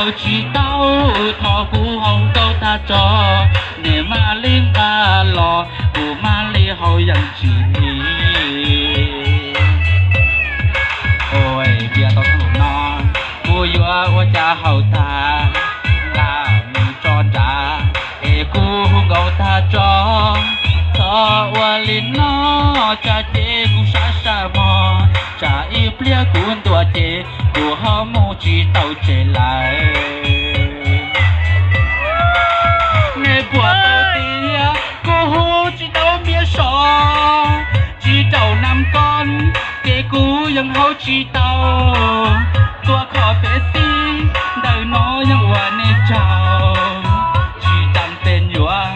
Tsis tau, thov kuv haus nkauj tag tso, nej mam li nqa los, kuv mam li haus yeej tsis li. Ua li tau no, kuv yuav ua cas haus tag, nqa mus tso nrad, es kuv hu nkauj tag tso. Txhob ua li no, tsam ces kuv sab sab mog, tsam ib pliag kuv ntuas ces kuv ho mus tsis tau tsev lawm. Nej puas tau tias kuv hu tsis tau npias so, tsis rau nam koj, ces kuv yeej haus tsis tau. Tua kho peb xij ntawm no yeej ua nej tsaug, tsis tas tej nyuam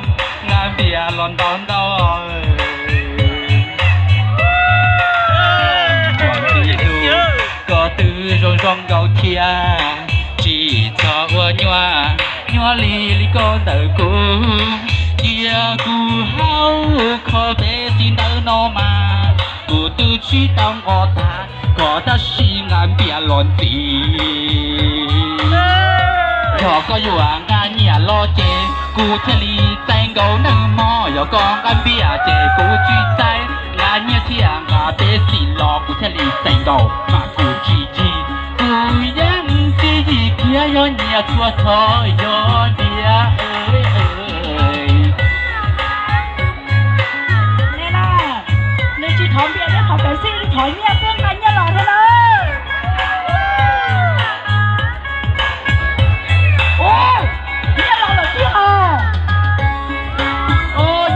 nqa npias los ntau ntau. Koj twb zoo zoo nkaus thiab, tsis txhob ua nyuaj, nyuaj li li koj ntawm kuv. Cia kuv haus kho peb xij ntawm no mas, kuv twb tsis tau nqos tag, koj tab sis nqa npias los ntxiv. Yog koj yuav nqa nyiaj los ces kuv thiaj li txais nkaus nawb mog, yog koj nqa npias ces kuv tsis txais, nqa nyiaj thiab nqa peb xij los kuv thiaj li txais nkaus, mas kuv tsis yig, kuv yeej tsis yig thiab, yog nyiaj txhua txhua yog npias. Nws tsis thov npias thiab thov peb xij, thov nyiaj xwb, nqa nyiaj los thiab na. Nyiaj los lawm tiag.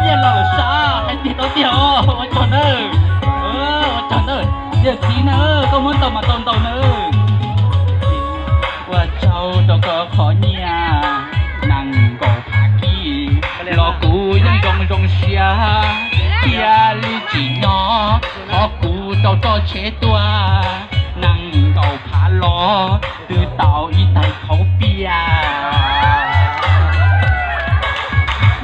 Nyiaj los lawm sav, hais tiag tau tiag os. Ua tsaug nawb, ua tsaug nawb, yawg txiv na, koj muab ntau mas tau ntau nawb. Ua tsaug rau koj qhov nyiaj nees nkaum phav kib los kuv yeej zoo zoo siab thiab li tsim nyog, qhov kuv tau roj tsheb tuaj nees nkaum phav los twb tau ib tais qhauv pias.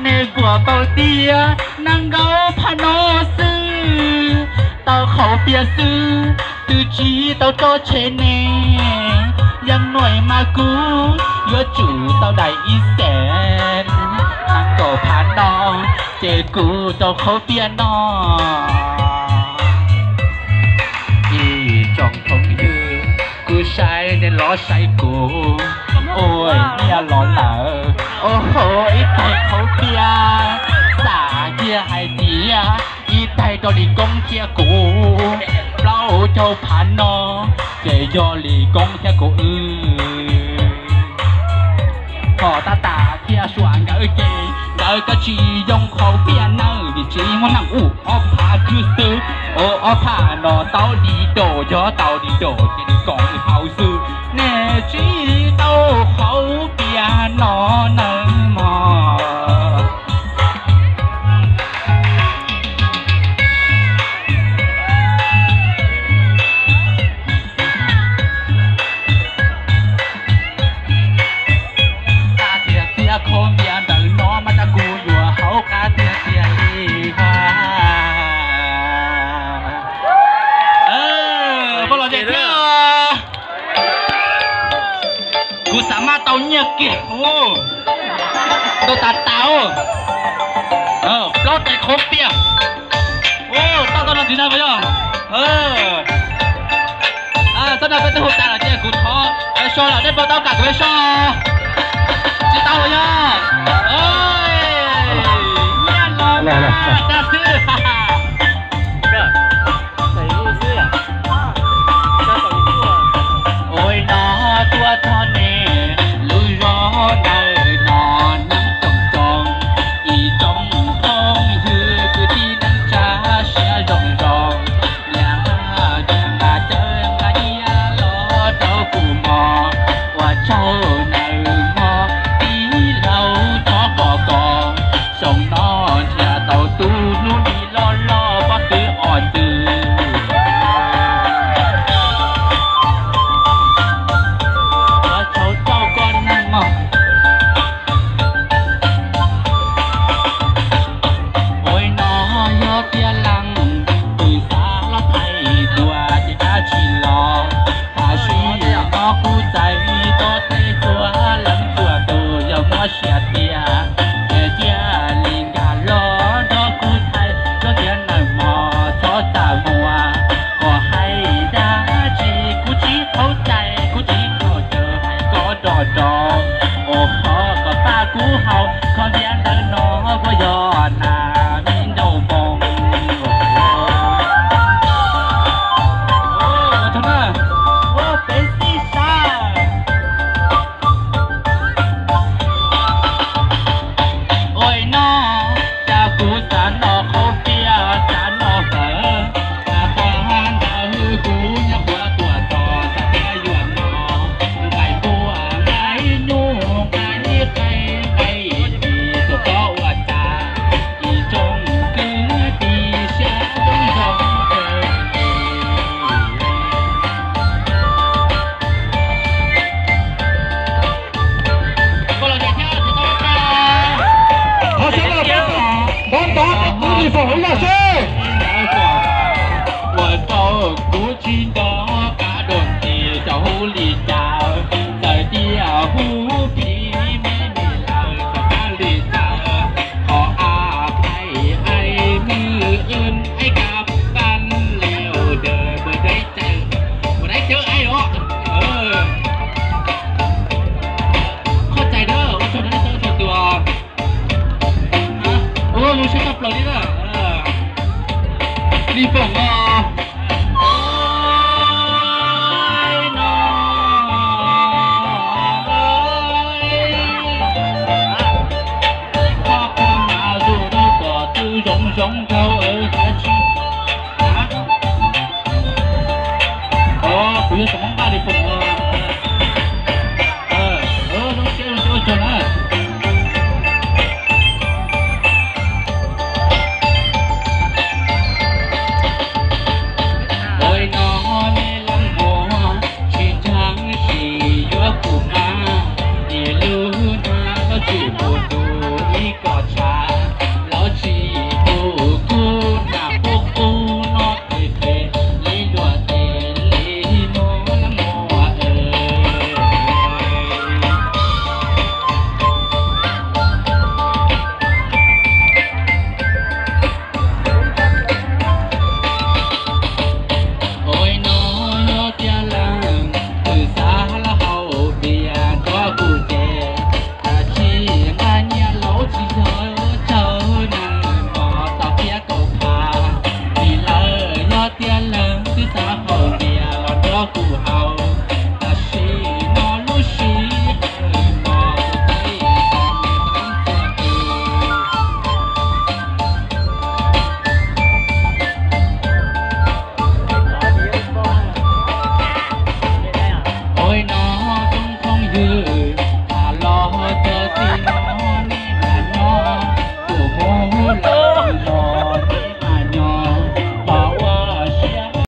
Nej puas paub tias nees nkaum phav no xwb tau qhauv pias xwb, twb tsis tau roj tsheb ne, yeej nuaim mas kuv yuav tsum tau dai ib xees. Nees nkaum phav no ces kuv tau qhauv pias no. Ib tsoom phooj ywg, kuv saib nej los saib kuv, ua nyiaj los lawm, ua hauv ib tais qhauv pias, xav kiag hais tias ib tais rau Lis Koob thiab kuv, plaub caug phav no ces yog Lis Koob thiab kuv wb. Ho tab tas thiab suav nkawd ces nkawd koj tsis yoo qhauv pias nawb, vim tsis muaj neeg ua ob phav khwb xwb, ua ob phav no tau li dos, yog tau li dos ces nws kom li hauv xwb, nej tsis tau qhauv pias no nawb mog. Qab tiag tiag, qhauv pias ntawm no mas tab kuv yuav haus qab tiag tiag li ha. Poj los ces thiab. Kuv xav maj tau nyiaj kiag, tau tas tas. Plaub tais qhauv pias. Tau tau no txiv na yog. Txoj no peb twb hu tas lawm ces kuv thov peb so lawm, nej puas tau kam kuv peb so? Tsis tau yog. Nyiaj los tas xwb. Ua no tuaj txog ne, lub zos ntawm no neeg coob coob, ib tsoom phooj ywg kwv tij neej tsa siab zoo zoo, niam nqa nyiaj nqa cawv nqa nyiaj los rau kuv mog, ua tsaug nawb. Koj thiab ntawm no puas yog nas me nraug npoo? Peb xij sab. Ua no, cas kuv xav noj qhauv tiaj, xav noj fawm, xav tag ntawd kuv nyob qhuav tuaj txog xav tias yuav noj nqaij npua, nqaij nyuj, nqaij qe, nqaij ib tis, tuaj txog ua cas ib tsoom kwv tij siab zoo zoo. Thov sawv daws pab ntov tus kwv Lis Foom ib zaug seb. Ua rau kuv tsis nco qab dua ntxiv, txawm hu li cas, txawm tias hu phim me me lawm txawm qab li cas, qhov a phaim ai mw ưn ai kab pan leo đờ bờ đáy chai, bờ đáy chai ai os. Qhov txhais dawb ua tsaug rau nej txhua tus. Ua zoo siab tshaj plaws li na. Lis Foom os,